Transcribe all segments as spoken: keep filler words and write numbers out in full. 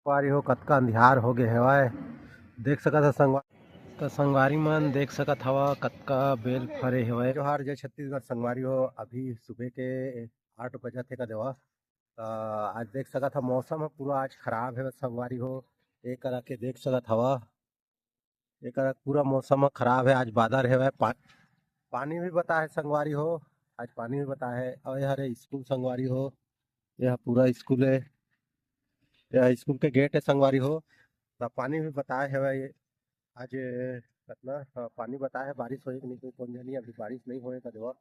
संगवारी हो, कतका अंधियार हो गे हवय, देख सकत ह संगवा-, त संगवारी मन देख सकत हवा कतका बेल फरे हवय। जोहार, जय छत्तीसगढ़ संगवारी हो। अभी सुबह के आठ बजत हे का देवा। त आज देख सकत ह मौसम ह पूरा आज खराब हवय संगवारी हो। ए करा के देख सकत हवा, ए करा पूरा मौसम ह खराब हे। आज बादर हवय, पा-, पानी भी बताए हे संगवारी हो, आज पानी भी बताए हे। अउ ए हरे स्कूल संगवारी हो, ए ह पूरा स्कूल हे, ए ह स्कूल के गेट हे संगवारी हो। त पानी भी बताए हवय आज कतना, हाँ, पानी बताए हे, बारिश होही कि नहीं होही, कोन जनी, अभी बारिश नहीं होए का देवा।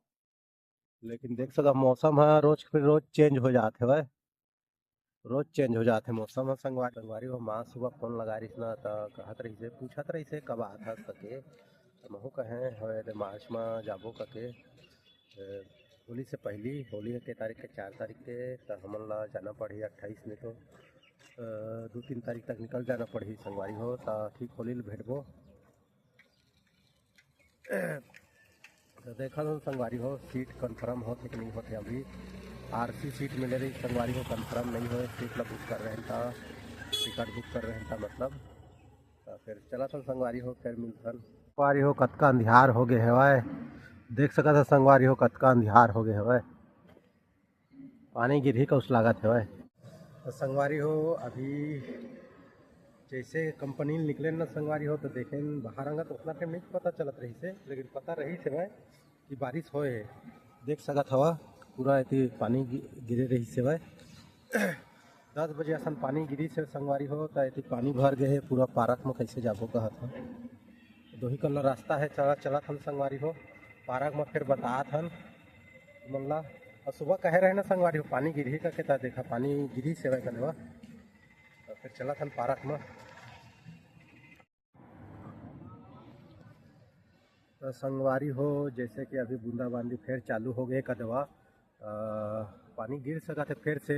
लेकिन देख सकत, मौसम ह रोज फिर रोज चेंज हो जात हवय, रोज चेंज हो जात हे मौसम ह संगवारी। संगवारी हो, माँ सुबह फोन लगा रहिस ना, त कहत रहिसे, पूछत रहिसे, "कब आत हस?" कके। त महू कहे, "हवे रे, मार्च म जाबो," कके। ए, होली से पहिली, होली ह के तारीख के? चार तारीख के। त हमन ला जाना पड़ही अट्ठाईस में तो, अ, दू तीन तारीख तक निकल जाना पड़ही संगवारी हो, त ठीक होली ल भेटबो। त देखत हन संगवारी हो, सीट confirm होथे कि नहीं होथे। अभी आरसी सीट मिले रही संगवारी हो, confirm नहीं होए, सीट ला बुक कर रहे हैं त, टिकट बुक कर रहे हैं त मतलब। त फिर चलत हन संगवारी हो, फिर मिलथन। संगवारी हो, कतका अंधियार हो गे हवय, देख सकत ह संगवारी हो, कतका अंधियार हो गे हवय। पानी गिरही कस लागत हवय। त संगवारी हो, अभी जैसे कंपनी ले निकलेन ना संगवारी हो, त देखेन बाहर अंगत उतना टाइम नहीं पता चलत रहिसे, लेकिन पता रहिस हवय कि बारिश होए हे। देख सकत हवा, पूरा एती पानी गि-, गिरे रहिस हवय। दस बजे असन पानी गिरिस हे संगवारी हो, त एती पानी भर गे हे पूरा पारक म, कइसे जाबो कहत हन। दोही कल्ला रास्ता हे, चला, चलत हन संगवारी हो, पारक म फिर बतात हन तुमन ला। अउ सुबह कहे रहे ना संगवारी हो, पानी गिरही करके, त देखा पानी गिरिस हवय कने बा, त फिर चलत हन पारक म। त संगवारी हो, जैसे कि अभी बूंदाबांदी फेर चालू हो गए कदवा, अ, पानी गिर सकत हे फेर से।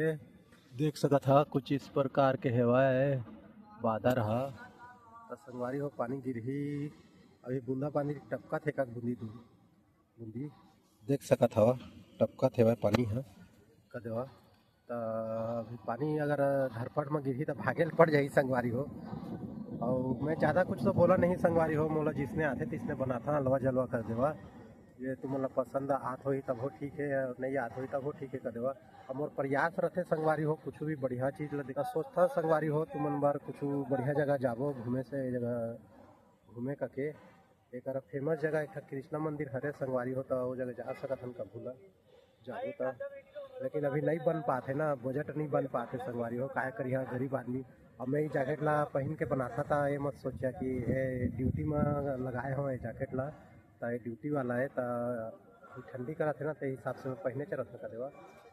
देख सकत ह कुछ इस प्रकार के हेवय बादर ह। त संगवारी हो, पानी गिरही, अभी बूंदाबांदी टपकत हे, एक बूंदी दू बूंदी देख सकत हवा, टपकत हेवय पानी ह कदवा। त अभी पानी अगर धरपट म गिरही त भागे ल पड़ जाही संगवारी हो। अउ मैं ज़्यादा कुछ तो बोला नहीं संगवारी हो, मोला जिसने आथे तिसने बनाथा, हलवा जलवा कर देवा। ये तुमन ला पसंद आत होही तभो ठीक हे, अउ नहीं आत होही तभो ठीक हे कर देवा। अउ मोर प्रयास रथे संगवारी हो, कुछ भी बढ़िया चीज़ ला देखा सोचथा संगवारी हो, तुमन बर कुछ बढ़िया जगह जाबो घूमे से, ये जगह घूमे कके। एकर फेमस जगह एक ठा कृष्णा मंदिर हरे संगवारी हो, त ओ जगह जा सकत हन कभू ला जाबो त, लेकिन अभी नहीं बन पाथे ना, बजट नहीं बन पाथे संगवारी हो, काहे कर यहाँ गरीब आदमी। अब मैं ये जैकेट ला पहिन के बनाथा, त ये मत सोचा कि ये ड्यूटी म लगाए हो ये जैकेट ला, त ये ड्यूटी वाला है, त ठंडी करत है ना, ते हिसाब से मैं पहिने चलत हूँ कदेवा।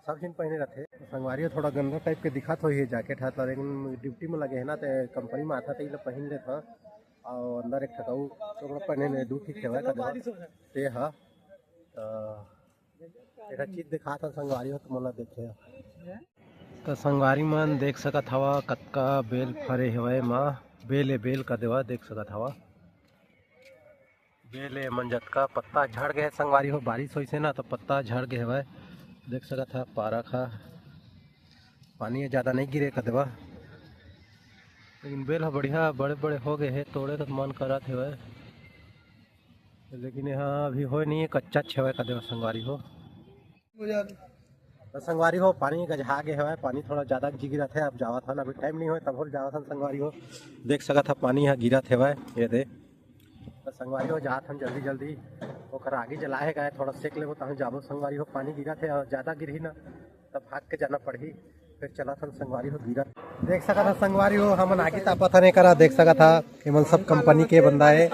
सब झिन पहिने रहथे। संगवारी हो, थोड़ा गंदा टाइप के दिखत होही ये जैकेट ह, त लेकिन ड्यूटी म लगे है ना, ते कंपनी म आथा, त ये ला पहिन लेथा। अउ अंदर एक ठकऊ कपड़ा पहिने ने दू ठिक हेवय कदवा। ते ह, त एक चीज दिखात हन संगवारी हो, तुमन ला देखे। त संगवारी मन देख सकत हवा, कतका बेल फरे हेवय मा। बेल ए बेल कदेवा, देख सकत हवा। बेल ए मन जतका पत्ता झड़ गए संगवारी हो, बारिश होइसे ना, त पत्ता झड़ गए हेवय। देख सकत ह, पारक ह, पानी ह ज्यादा नहीं गिरे कदेवा, लेकिन बेल ह बढ़िया बड़े-बड़े हो गए हे, तोड़े के मन करत हेवय, लेकिन एहा अभी होए नहीं हे, कच्चा छेवय कदेवा संगवारी हो। त संगवारी हो, पानी गजहा गे हवय, पानी थोड़ा ज्यादा गिरत हे। अब जावत हन, अभी टाइम नहीं होय तब होल जावत हन संगवारी हो। देख सकत ह, पानी ह गिरत हवय, ये दे। त संगवारी हो, जात हन जल्दी जल्दी, ओकर आगी जलाए हे गाय, थोड़ा सेक लेबो, तहन जाबो संगवारी हो। पानी गिरत हे अउ ज्यादा गिरही ना, त भाग के जाना पड़ही। फिर चलत हन संगवारी हो, गिरत। देख सकत ह संगवारी हो, हमन आगी तापत हन एकरा, देख सकत ह, एमन सब कंपनी के बंदा हे,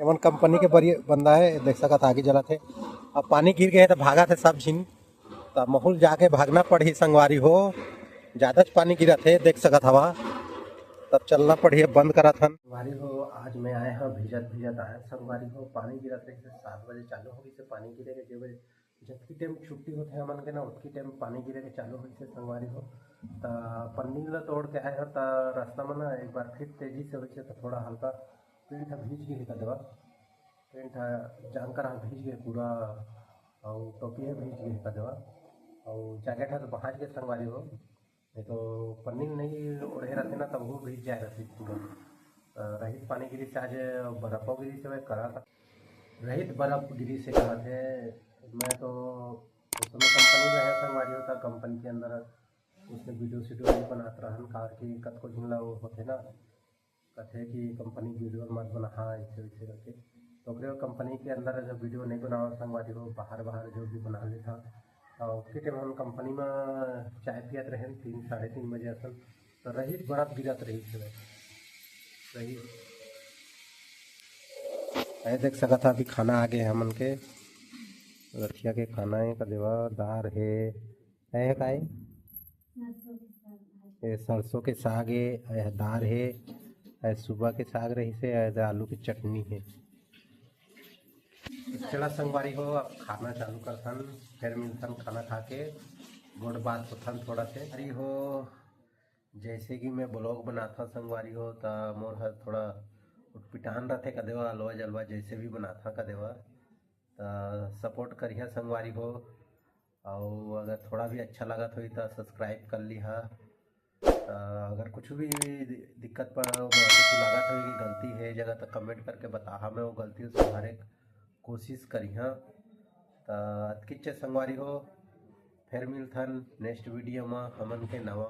एमन कंपनी के बरी-, बंदा हे। देख सकत ह, आगी जलत हे, अब पानी गिर गए हे, त भागत हे सब झिन। त महूल जाके भागना पड़ही संगवारी हो, ज्यादाच पानी गिरत हे, देख सकत हवा। तब चलना पड़ही, अब बंद करत हन। संगवारी हो, आज मैं आए हव, भीजत भीजत आए संगवारी हो। पानी गिरत रहिस हे, सात बजे चालू हो गइस हे पानी गिरे के। जब जतकी टाइम छुट्टी होथे हमन के ना, ओतकी टाइम पानी गिरे के चालू होइस हे संगवारी हो। त पन्नी ल तोड़ के आए हव, त रास्ता म ना एक बार फिर तेजी से होइस हे, त थोड़ा हल्का पैंट ह भीज गे हे कदवा। पैंट ह जांगर ह भीज गे पूरा, अउ टोपी ह भीज गे हे कदवा, अउ जैकेट ह तो बहाज गे संगवारी हो। नहीं तो पन्नी नहीं ओढ़े रहते ना, तब वो भीग जाए रहते पूरा। अ, रहित पानी गिरी से आज बर्फ गिरी से वह करा था, रहित बर्फ गिरी से कहा थे। मैं तो उस समय कंपनी में है संगवारी हो, त कंपनी के अंदर उसने वीडियो सीडियो नहीं बनात रहन, कार की कतको झिन ला वो होते ना, कथे कि कंपनी वीडियो मत बना, हाँ, ऐसे वैसे करके। तो ओकरे कंपनी के अंदर जब वीडियो नहीं बनावा संगवारी हो, बाहर बाहर जो भी बना लेता। और ओतके टाइम हम कंपनी में चाय पियत रहेन तीन, साढ़े तीन बजे असन, तो रहित बर्फ गिरत रहिस हे। रहित। ये देख सकत हा, अभी खाना आ गए हमन के, रथिया के खाना है, का देवा, दार है, ये है का है? ये सरसों के साग है, ये दार है, ये सुबह के साग रहिस हे, ये आलू की चटनी है। चला संगवारी हो, अब खाना चालू करथन, फिर मिलथन खाना खा के, गोठ बात होथन थोड़ा से। अरे हो, जैसे कि मैं ब्लॉग बनाथा संगवारी हो, त मोर हर थोड़ा उटपिटान रथे, का देवा, अलवा जलवा जैसे भी बनाथा, का देवा, त सपोर्ट करिहा संगवारी हो। और अगर थोड़ा भी अच्छा लगत होई त सब्सक्राइब कर लिहा। त अगर कुछ भी दि-, दिक्कत पड़ा, कुछ लगत होई कि गलती है जगह, त कमेंट करके बताहा, मैं वो गलती सुधारे के कोशिश करिहा। त अतकिच संगवारी हो, फिर मिलथन नेक्स्ट वीडियो में हमन के नवा